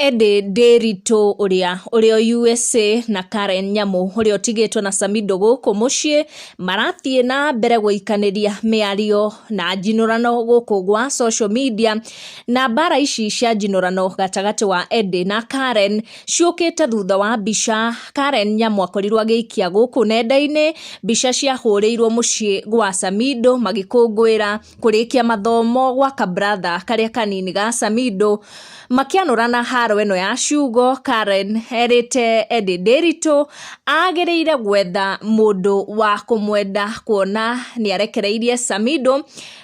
Eddie Ndiritu ũrĩa ũrĩ o USA na Karen Nyamu ũrĩa ũtigĩtwo na Samidoh gũkũ mũciĩ marathiĩ na mbere gũikanĩria mĩario na njinũrano gũkũ gwa social media. Na mbara ici cia njinũrano gatagatĩ wa Eddie na Karen ciũkĩte thutha wa mbica Karen Nyamu akorirwo agĩikia gũkũ nenda-inĩ, mbica ciahũrĩirwo mũciĩ gwa Samidoh magĩkũngũĩra kũrĩkia mathomo gwa kabratha karĩa kanini ga Samidoh. Makĩanũrana haro ĩno ya ciugo, Karen erĩte Eddie Ndiritu agĩrĩire gwetha mũndũ wa kũmwenda kuona nĩ arekereirie Samidoh.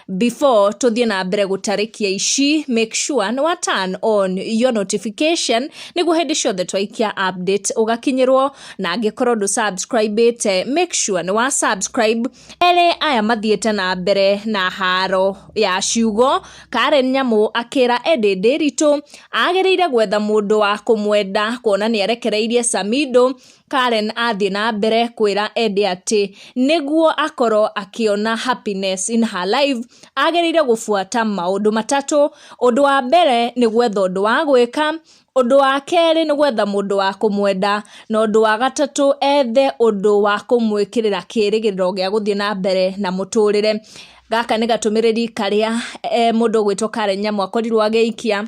Before tũthiĩ na mbere gũtarĩkia ici, make sure nĩ wa turn on your notification nĩguo hĩndĩ ciothe twaikia update ũgakinyĩrwo, na angĩkorwo ndũ subscribe ĩte, make sure nĩ wa subscribe. Erĩ aya mathiĩte na mbere na haro ya ciugo, Karen Nyamu akĩra Eddie Ndiritu agĩrĩire gwetha mũndũ wa kũmwenda kuona nĩ arekereirie Samidoh. Karen athiĩ na mbere kwĩra Eddie atĩ nĩguo akorwo akĩona happiness in her life agĩrĩire gũbuata maũndũ matatũ. Ũndũ wa mbere nĩ gwetha ũndũ wa gwĩka, ũndũ wa kerĩ nĩ gwetha mũndũ wa kũmwenda, na ũndũ wa gatatũ ethe ũndũ wa kũmwĩkĩrĩra kĩrĩgĩrĩro gĩa gũthiĩ na mbere na mũtũrĩre. Gaka nĩ gatũmĩrĩri karĩa mũndũ ũgwĩtwo Karen Nyamu akorirwo agĩikia.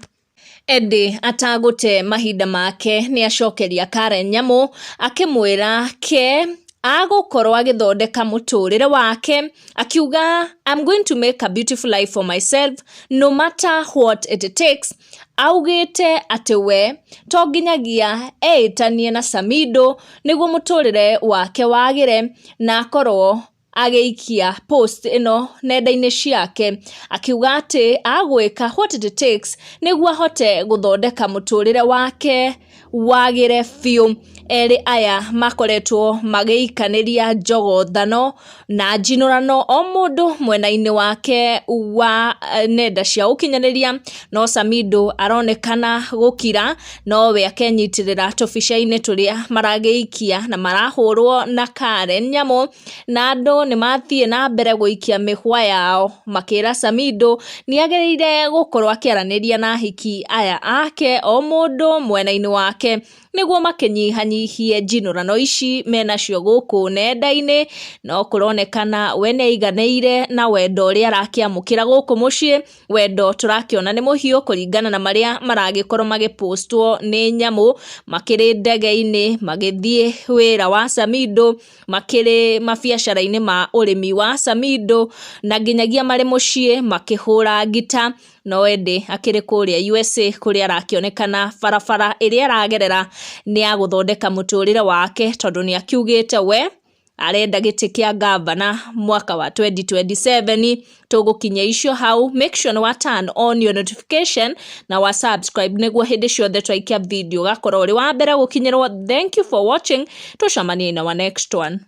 Eddie atagũte mahinda make nĩ acokeria Karen Nyamu akĩmwĩra ke agũkorwo agĩthondeka mũtũrĩre wake, akiuga, "I'm going to make a beautiful life for myself no matter what it takes." Augĩte atĩ we to nginyagia eĩtanie na Samidoh nĩguo mũtũrĩre wake wagĩre, na akorwo agĩikia post ĩno nenda-inĩ ciake akiuga atĩ agwĩka what it takes nĩguo ahote gũthondeka mũtũrĩre wake wagĩre biũ. Erĩ aya makoretwo magĩikanĩria njogothano na njinũrano o mũndũ mwena-inĩ wake wa nenda cia ũkinyanĩria, no Samidoh aronekana gũkira, nowe akenyitĩrĩra tũbica-inĩ tũrĩa maragĩikia na marahũrwo na Karen Nyamu, na andũ nĩ mathiĩ na mbere gũikia mĩhwa yao makĩra Samidoh nĩ agĩrĩire gũkorwo akĩaranĩria na ahiki aya ake o mũndũ mwena-inĩ wake nĩguo makĩnyihanyihie njinũrano ici menacio gũkũ nenda-inĩ. No kũronekana we nĩ aiganĩire na wendo ũrĩa arakĩamũkĩra gũkũ mũciĩ, wendo tũrakĩona nĩ mũhiũ kũringana na marĩa maragĩkorwo magĩpostwo nĩ Nyamu makĩrĩ ndege-inĩ magĩthiĩ wĩra wa Samidoh, makĩrĩ mabiacara-inĩ ma ũrĩmi wa Samidoh, na nginyagia marĩ mũciĩ makĩhũra ngita. No Eddie akĩrĩ kũrĩa USA kũrĩa arakĩonekana barabara ĩrĩa aragerera nĩ ya gũthondeka mũtũrĩre wake, tondũ nĩ akiugĩte we arenda gĩtĩ kĩa gavana mwaka wa 2027. Tũgũkinyia icio hau. Make sure nĩ wa turn on your notification na wa subscribe nĩguo hĩndĩ ciothe twaikia video ũgakorwo ũrĩ wa mbere gũkinyĩrwo. Thank you for watching, tũcemanie in our next one.